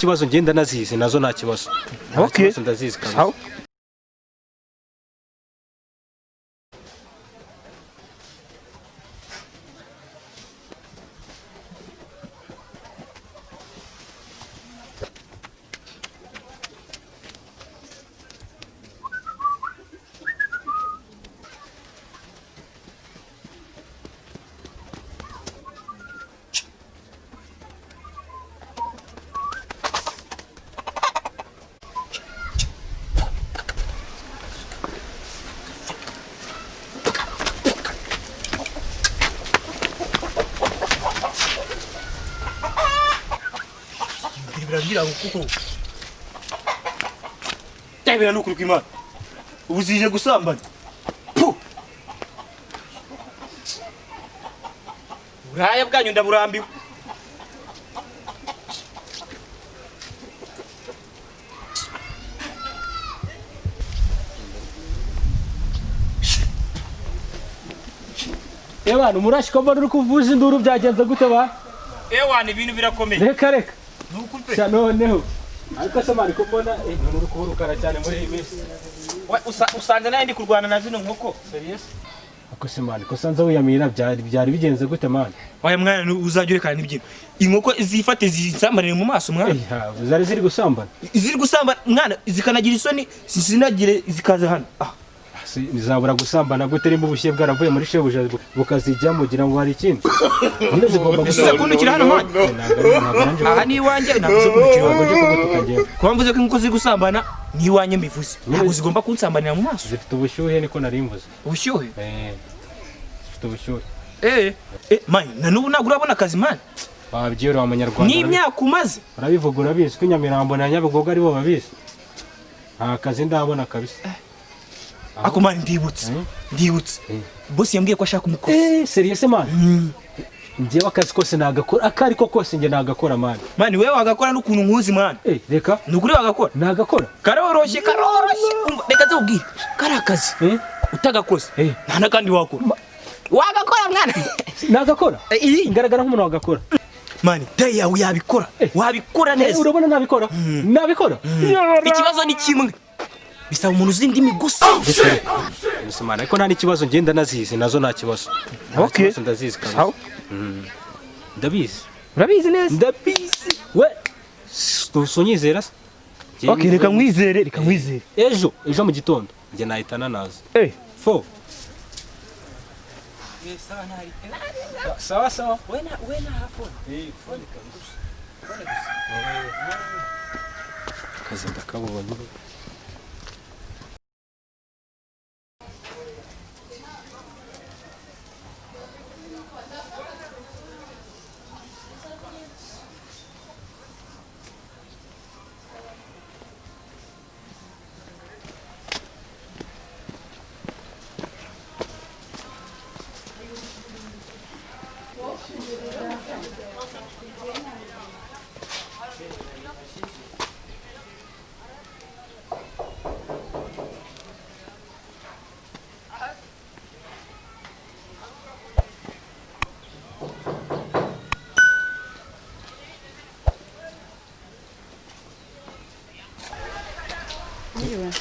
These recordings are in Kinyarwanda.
n'ikibazo ngenda nazizi nazo nta kibazo. Okay. Ndazizi kabisa. Kuko tabira nukuri kw'Imana ubuzije gusambana buraya bwanyu ndaburambiwe. Ewana umurashi ko mbona uri kuvuza induru byagenze gute ba? Ewana ibintu birakomeye. Reka reka. Noneho ariko se mari kubona none uri kuburukara cyane muri iyi minsi. Usanze naye ndi kurwana na zino nkoko. Serious? Ako se mari ko sanze wiyamira byari bigenze gute mani? Oya mwana uzajya urekana n'ibyino. Inkoko zifate zisambanire mu maso mwana. Zari ziri gusambana. Ziri gusambana mwana zikanagira isoni sinagire zikaza hano. Ah. Nizabura gusambana gute rimba ubushyuhe bwaravuye muri shebuja bukazijya mugira ngo hari ikindi. None zigomba gusakundukira hano mwana. Aha ni iwanjye ntabwo zo kundukira ngo nje kugutuka njyewe. Kuba mvuze ko inkoko ziri gusambana ni iwanjye mbivuze. Ntabwo zigomba kunsambanira mu maso. Zifite ubushyuhe niko nari mvuze. Ubushyuhe? Zifite ubushyuhe. Mani na n'ubu ntabwo urabona akazi mani. Wabyira abanyarwanda. Ni imyaka umaze. Urabivuga urabizi ko Nyamirambo na Nyabugogo ari bo babizi. Nta kazi ndabona kabisa. Ako mani ndibutse. Ndibutse. Boss yambwiye ko ashaka umukozi. Serious man? Njyewe akazi kose nagakora, akari ko kose nge nagakora man. Mani wewe wagakora n'ukuntu nkuzi man. Reka. Nukuri wagakora? Nagakora. Karoroshye karoroshye. Reka nzubwire. Kari akazi. Utagakoze. Nta nakandi wakora. Wagakora mwana. Nagakora? Ngaragara nk'umuntu wagakora. Mani day yawe yabikora. Wabikora neza. Urabona nabikora? Nabikora. Ikibazo ni kimwe. Bisaba umuntu uzi indimi gusa. Mwana ariko nta n'ikibazo ngenda nazizi nazo nta kibazo. Okay. Ndazizi kabisa. Ndabizi. Urabizi neza? Ndabizi. We unyizera se? Okay, reka nkwizere, reka nkwizere. Ejo mu gitondo njye nahitana naza. Fo. Sawa sawa. Wena hafone. Phone kabisa. Kazi ndakabonye.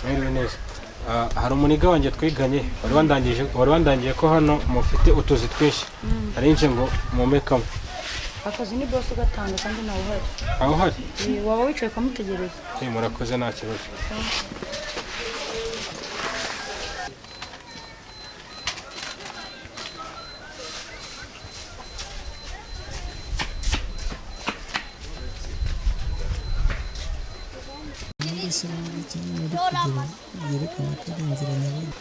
Mwiriwe neza. Hari umuniga wanjye twiganye wari wandangiye ko hano mufite utuzi twinshi. Arinje ngo mumekamo. Akazi ni boss ugatanga kandi nawe uhari. Aho uhari? Waba wicaye ukamutegereza. Murakoze nta kibazo. Yerekana ko ari inzira nyabagendwa.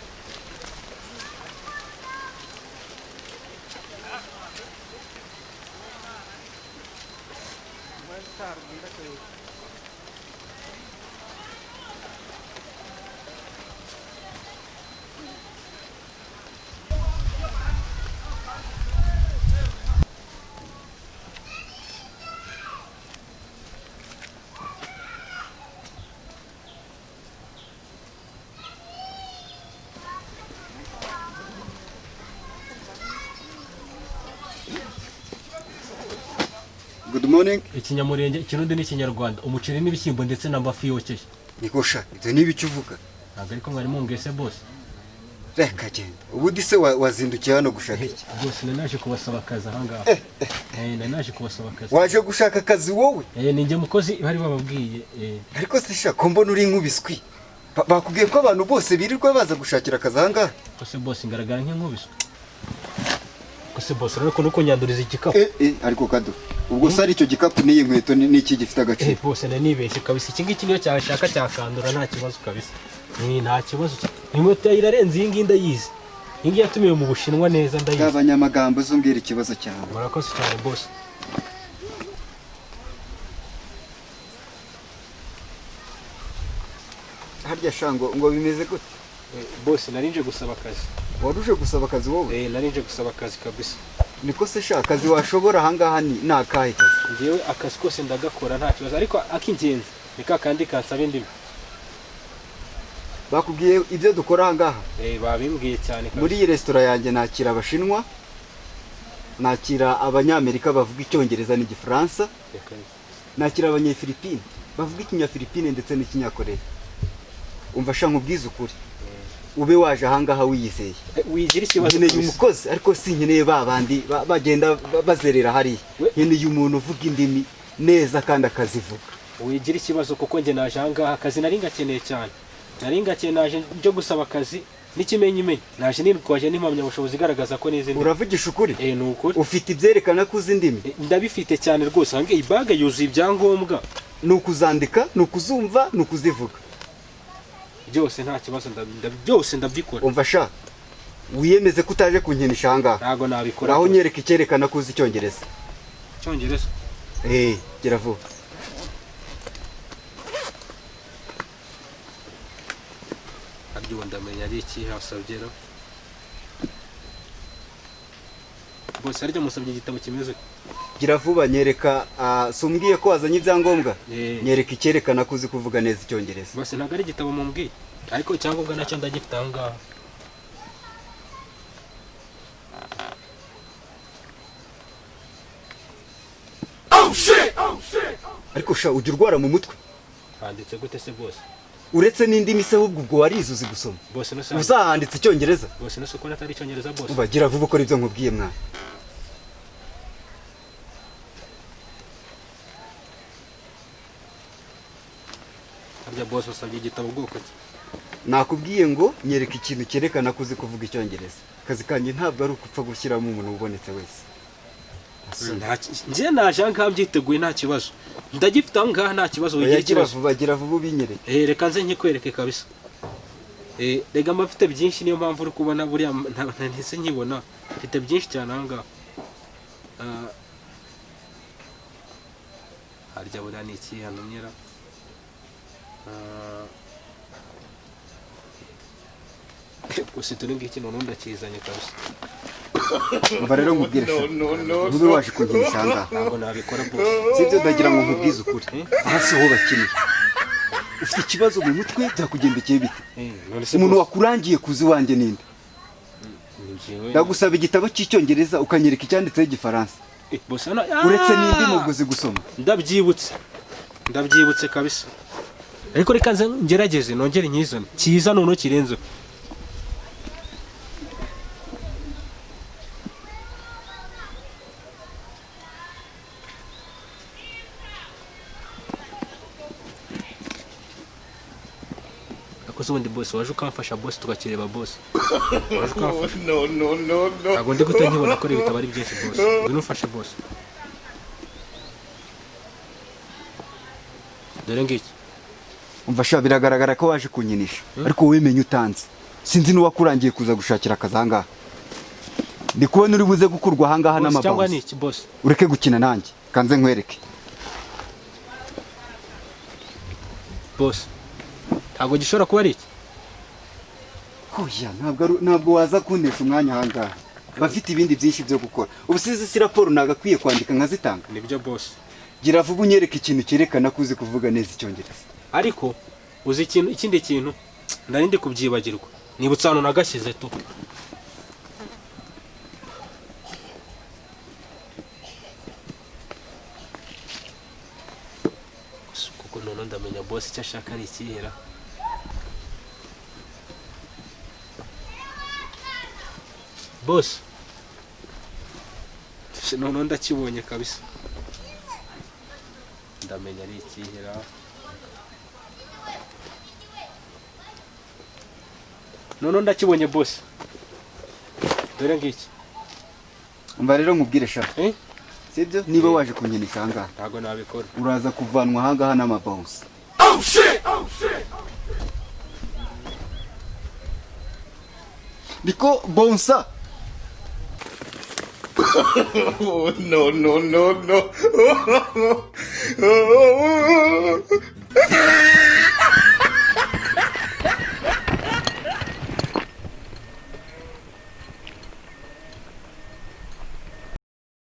Good morning. Ikinyamurenge, Ikirundi n'Ikinyarwanda, umuceri n'ibishyimbo ndetse n'amafi yokeje. Niko sha, ibyo ni ibiki uvuga? Ntabwo ariko mwari mumbwese bose. Reka genda. Ubundi se wazindukiye hano gushaka iki? Bose, nari naje kubasaba akazi ahangaha. Nari naje kubasaba akazi. Waje gushaka akazi wowe? Ni njye mukozi bari bababwiye. Ariko se sha, ko mbona uri nk'ubiswi? Bakubwiye ko abantu bose birirwa baza gushakira akazi ahangaha? Ko se bose ngaragara nk'inkubiswi? Ko se bose urabona ukuntu kunyanduriza igikapu? Ariko kado, ubwo se ari icyo gikapu n'iyi nkweto n'iki gifite agaciro? Bose nari nibeshye kabisa. Iki ngiki niyo cyashaka cyakandura, nta kibazo kabisa. Nta kibazo. Inkweto irarenze iyi ngiyi ndayizi. Iyi ngiyi yatumiwe mu Bushinwa neza ndayizi. Abanyamagambo uzumbwira ikibazo cyawe. Murakoze cyane bose. Harya shango ngo bimeze gute? Bose nari nje gusaba akazi. Waruje gusaba akazi wowe? Nari nje gusaba akazi kabisa. Niko se sha, akazi washobora ahangaha ni nakahe kazi? Ngewe akazi kose ndagakora nta kibazo, ariko akingenzi ni kakandi kansaba indimi. Bakubwiye ibyo dukora ahangaha? Babimbwiye cyane kabisa. Muri iyi resitora yanjye nakira Abashinwa, nakira Abanyamerika bavuga Icyongereza n'Igifaransa, nakira Abanyafilipine bavuga Ikinyafilipine ndetse n'Ikinyakoreya. Umva sha nkubwize ukuri, ube waje ahangaha wiyizeye. Wigira ikibazo. Nkeneye umukozi ariko sinkeneye ba bandi bagenda bazerera hariya. Nkeneye umuntu uvuga indimi neza kandi akazivuga. Wigira ikibazo kuko nge naje ahangaha akazi nari ngakeneye cyane. Nari ngakeneye, naje nje gusaba akazi n'ikimenyimenyi. Naje nitwaje n'impamyabushobozi igaragaza ko nizi indimi. Uravugisha ukuri? Ni ukuri. Ufite ibyerekana ko uzi indimi? Ndabifite cyane rwose. Ahangaha iyi baga yuzuye ibyangombwa. Ni ukuzandika, ni ukuzumva, ni ukuzivuga. Byose nta kibazo, byose ndabyikora. Umva sha, wiyemeze ko utaje kunkinisha ahangaha. Ntago nabikora. Aho nyereka icyerekana ko uzi Icyongereza. Icyongereza? Gira vuba. Harya ubu ndamenya ari iki hasabye ra? Bose harya musabye igitabo kimeze. Gira vuba nyereka, sumbwiye ko wazanye ibyangombwa. Nyereka icyerekana ko uzi kuvuga neza Icyongereza. Bose ntago ari igitabo mumbwiye, ariko icyangombwa nacyo ndagifite aho ngaho. Ariko sha, ujya urwara mu mutwe? Handitse gute se bose? Uretse n'indimi se ahubwo ubwo warize uzi gusoma. Bose no se uzahanditse Icyongereza? Bose no se ko atari Icyongereza bose. Uba gira vuba ukora ibyo nkubwiye mwana. Harya bose usabye igitabo bwoko ki? Nakubwiye ngo nyereka ikintu cyerekana ko uzi kuvuga Icyongereza. Akazi kanjye ntabwo ari ukupfa gushyiramo umuntu ubonetse wese. Nje naje ahangaha mbyiteguye nta kibazo. Ndagifite aho ngaha nta kibazo, wigira ikibazo. Gira vuba ubinyereke. Reka nze nkikwereke kabisa. Rega mba mfite byinshi niyo mpamvu uri kubona buriya ntese nkibona. Mfite byinshi cyane aho ngaho. Harya buriya ni iki yantumyera? Gusa turi ngiki none ndakizanye kabisa. Umva rero nkubwire sha, ntube waje kunkinisha ahangaha. Ntabwo nabikora bose. Sibyo, ndagira ngo nkubwize ukuri. Aha si ho bakeneye. Ufite ikibazo mu mutwe byakugendekeye bite? Umuntu wakurangiye kuzi wanjye ninde? Ndagusaba igitabo cy'Icyongereza ukanyereka icyanditseho Igifaransa. Uretse n'indimi ubwo uzi gusoma. Ndabyibutse. Ndabyibutse kabisa. Ariko reka nze ngerageze nongere nkizane. Kiza none kirenze. Akoze ubundi boss waje ukamfasha boss tukakireba boss. Waje ukamfasha. No no no no. Ntabwo ndi guta nkibona ko ibitabo ari byinshi boss. Ngwino ufashe boss. Dore ngiki. Umva sha, biragaragara ko waje kunkinisha. Ariko wowe menye utanze. Sinzi n'uwakurangiye kuza gushakira akazi ahangaha. Ndi kubona uri buze gukurwa ahangaha Cyangwa n'amabounce. ni iki boss? Ureke gukina nanjye. Kanze nkwereke. Boss. Ntabwo gishobora kuba ari iki? Oya, ntabwo waza kuntesha umwanya ahangaha. Bafite ibindi byinshi byo gukora. Ubusizi si raporo nagakwiye kwandika nkazitanga. Nibyo boss. Gira vuba unyereke ikintu cyerekana ko uzi kuvuga neza Icyongereza. Ariko uzi ikintu, ikindi kintu nari ndi kubyibagirwa. Nibutse hano nagashyize tu. Noneho ndamenya boss icyo ashaka ari ikihera. Boss, noneho ndakibonye kabisa, ndamenya ari ikihera. Noneho ndakibonye boss, dore ngiki. Umva rero nkubwire sha. Eh? Sibyo? Niba waje kunkinisha ahangaha, Ntabwo nabikora. uraza kuvanwa ahangaha n'amabawunsi. Niko bonsa. No, no, no, no.